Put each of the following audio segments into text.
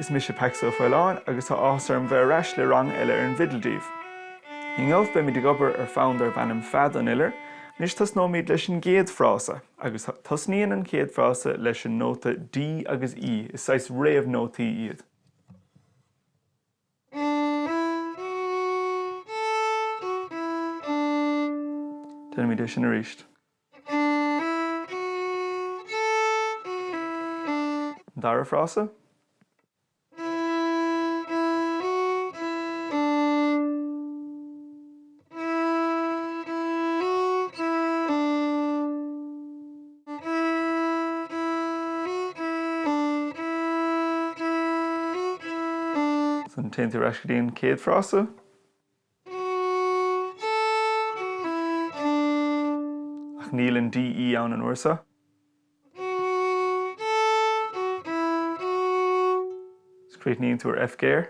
Is mise Pax Ó Faoláin agus tá áthas orm bheith ar ais le rang eile ar an bhfidil daoibh. Inniu beimid ag obair ar fonn darb ainm Fead an Iolair. Anois tosnóimid leis an gcéad frása agus tosnaíonn an chéad frása leis an nóta D agus E, is saghas réamhnótaí iad. Déanfaimid é sin arís. An dara frása. Ansin téann tú ar ais go dtí an chéad frása. Ach níl an D E ann an uair seo. Is críochnaíonn tú ar F géar.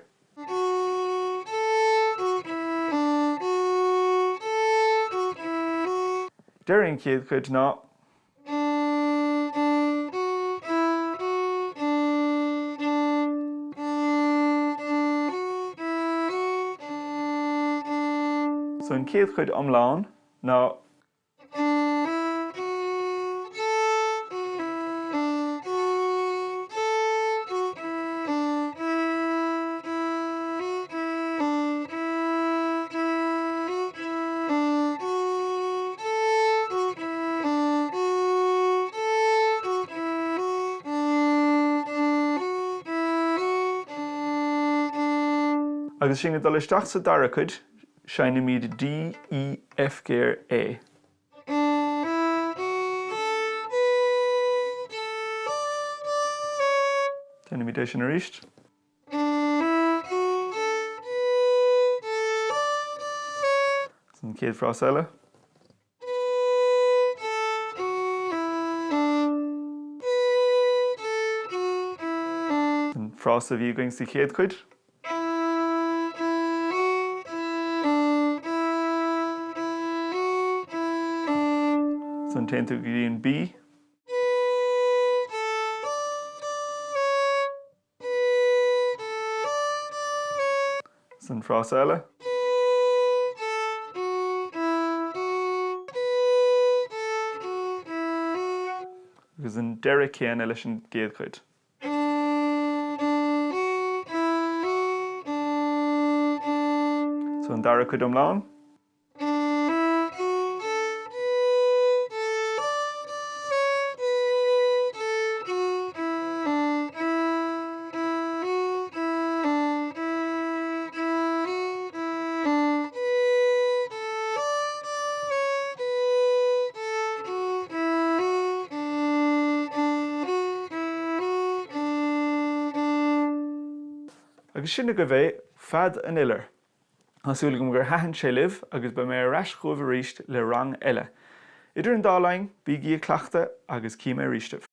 Deireadh an chéad chuid ná. So an chéad chuid iomlán ná. Agus sinn ag dul isteach sa dara cuid, seinnimid D, E, F géar, A. Déanfaimid é sin arís. An chéad frása eile. An frása a bhí againn sa chéad chuid. Ansin téann tú go dtí an B. An frása eile. Agus an deireadh céanna leis an gcéad chuid. So an dara cuid iomlán. Agus sin agaibh é, Fead an Iolair. Tá súil agam gur thaitin sé libh agus beidh mé ar ais chugaibh arís le rang eile. Idir an dá linn, bígí ag cleachtadh agus cífidh mé arís sibh.